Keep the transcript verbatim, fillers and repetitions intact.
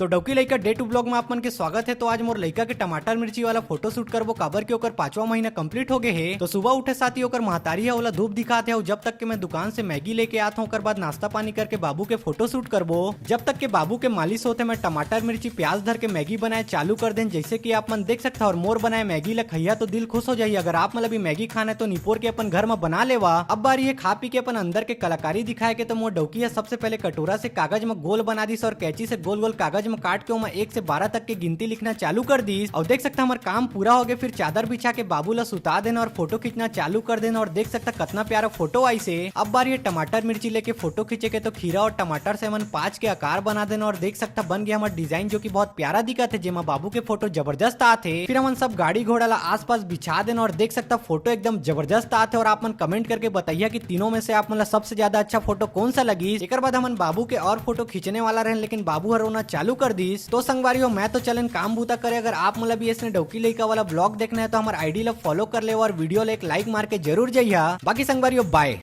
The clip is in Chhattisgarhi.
तो डौकी लइका डे टू ब्लॉग में आप मन के स्वागत है। तो आज मोर लइका के टमाटर मिर्ची वाला फोटो शूट करबो, काबर के ओकर पांचवा महीना कंप्लीट हो गए हे। तो सुबह उठे साथ ही ओकर महतारी है ओला धूप दिखात है, और जब तक के मैं दुकान से मैगी लेके आत हूँ, ओकर बाद नाश्ता पानी करके बाबू के फोटो शूट करबो। जब तक के बाबू के मालिश होते, मैं टमाटर मिर्ची प्याज धर के मैगी बनाए चालू कर देन। जैसे कि आप मन देख सकता, और मोर बनाए मैगी ला खैया तो दिल खुश हो जाही। अगर आप मन ला भी मैगी खाना है तो निपोर के अपन घर में बना लेवा। अब बारी है खा पी के अपन अंदर के कलाकारी दिखाए के। तो मोर डौकी है सबसे पहले कटोरा से कागज में गोल बना दिस और कैंची से गोल गोल कागज में काट के ओमा एक से बारह तक के गिनती लिखना चालू कर दिस। और देख सकता हमार काम पूरा हो गए। फिर चादर बिछा के बाबू ला सुता देना और फोटो खींचना चालू कर देना। और देख सकता कितना प्यारा फोटो आइस हे। अब बारी है टमाटर मिर्ची लेके फोटो खींचे के। तो खीरा और टमाटर से हमन पाँच के आकार बना देना और देख सकता बन गया हमारा डिजाइन, जो कि बहुत प्यारा दिखत है, जेमा बाबू के फोटो जबरदस्त आत है। फिर हमन सब गाड़ी घोड़ा ला आसपास बिछा देना और देख सकता फोटो एकदम जबरदस्त आत है। और आप मन कमेंट करके बताइए कि तीनों में से आप मन ला सबसे ज्यादा अच्छा फोटो कौन सा लगी। एक बाद हमन बाबू के और फोटो खींचने वाला रहे, लेकिन बाबू हर रोना चालू कर दिस। तो संगवारी हो, मैं तो चलेन काम बूता करे। अगर आप मन ला भी ऐसने डौकी लइका वाला ब्लॉग देखना है तो हमारे आईडी ला फॉलो कर ले और वीडियो ला एक लाइक मार के जरूर जइहा। बाकी संगवारी हो, बाय।